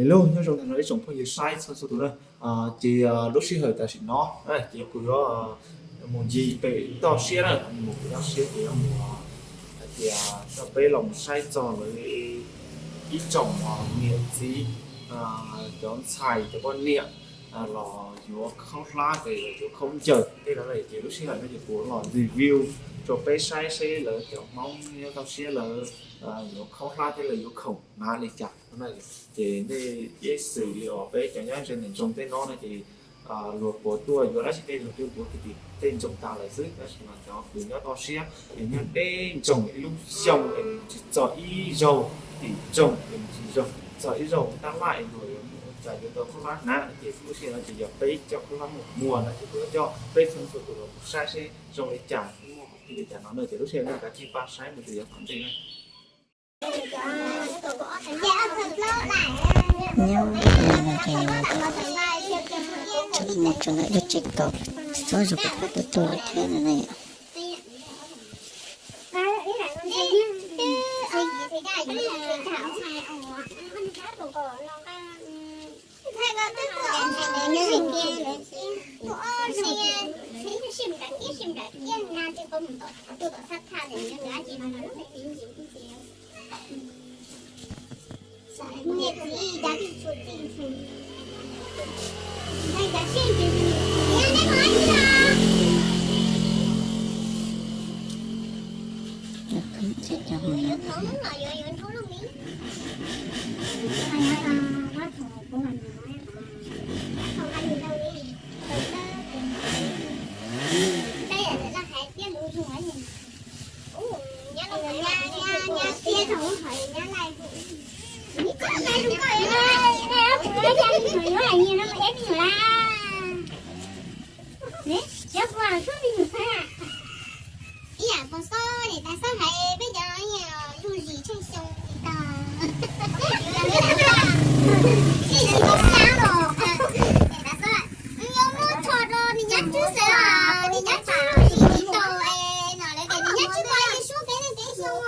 Hello, nyob zoo tag nrho ib tsoom phooj ywg saib txhua txhua tus na. Ces lub sij hawm tam sim no ces kuv yuav mus ncig pem toj siab na, mus pem toj siab ces yuav mus hais tias coj peb los mus saib txog lawv ib tsoom niam txiv, cov ntxhais cov poj niam los yuav khaub hlab ces yuav khaub ncaws tej no ces lub sij hawm no ces kuv los review rau peb saib seb lawv cov Hmoob nyob toj siab lawv yuav khaub hlab thiab lawv yuav khoom hnav li cas. Ces nej ib xwm li os peb cov nyob ze ntsoog tej no no ces luag puas tuaj yuav dab tsi tej luag twb yuav kwv tij tej ntsoog tas lawm xwb, tab sis mas cov uas nyob toj siab es nyob deb ntsoog ib lub xyoo es mus tsis txog ib zaug tim ntsoog es mus tsis txog ib zaug tab laj es luag yuav mus ua cas yuav tau khaub hlab hnav no ces lub sij hawm no ces yog peb coj khaub hlab mus muag no ces kuv yuav coj peb txhua txhua tus los mus saib seb zoo li cas, muaj qhov twg li cas no na ces lub sij hawm no kav tsij pab saib mus txog yav tom ntej na. Nyob no ces mus tso ntawm dej tsev tod, txhua zaus kuv pab tuaj tuaj li thiab no na. Ib yam pog xob li tas xob hais peb cov lug zim tsheej xyoo tag, ib tsis tau xyab los tas xob yuav muab tsho rau nws nyab tswb xwb os, nws nyab tswb lug zim tsis tau no lawv tias nws nyab tswb pab yeej suab peb leej peb xyoo,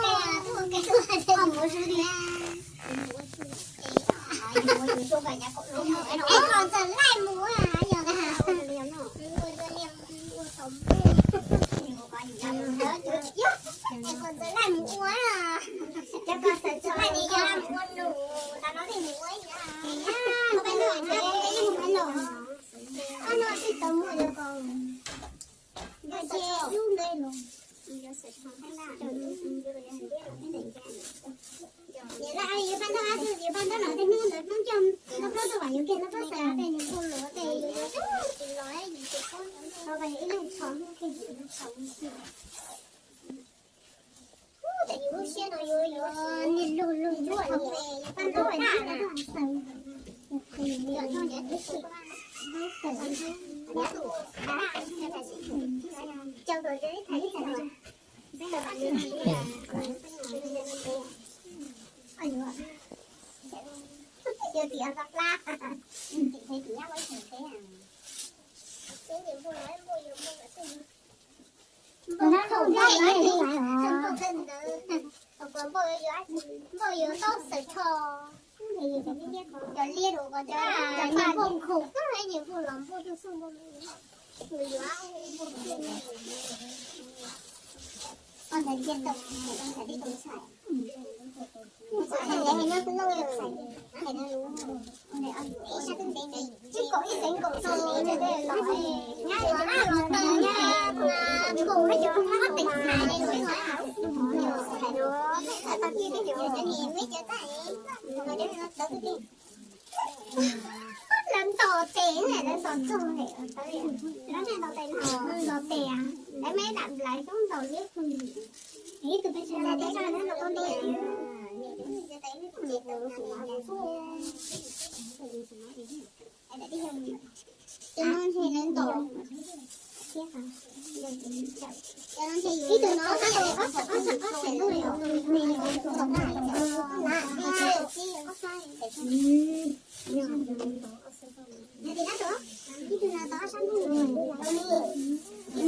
tuaj ua ke tuaj ua ke ua li. Es qhov ntxawm laij mus ua yog, es qhov ntxawm laij mus ua, cov ko txawm txawm laij ni yog mus ua nus tas no thiaj mus ua ib yam. Ob no twb tau muaj yog ko. Niam laj yus pab ntaub ab, yus pab ntaub los tej hnub ntawd Hmoob coj noj plaub tuaj vam yus kiag noj plaub xaws tej nws npau luag tej yus yuav tsis los yus tsis paub, ho yus ib leeg tsho hnub kiag yus ib leeg tsho hnub kiag. Ces yus lub siab no yuav yuav niag lug lug nruab yus pab ntaub ab na. Npauj yuav tau xaws tsho, cov liab rau ko cov npauj khoom, npauj los npauj tug xwb npauj yuav. Lawv ntaus tes, lawv ntaus txoog, lawv ntaus tes, lawv me dam lawv xyoob ntaus liab pug. Ib tug no, ib tug no tau ob sab ntuj,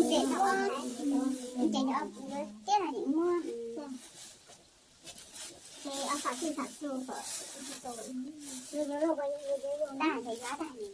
ces tau, ces teb no ces muaj. Ces ob phav xwb thaum txug kom, nws yuav luag puas yuav, yuav yuav tag ces yuav tag li.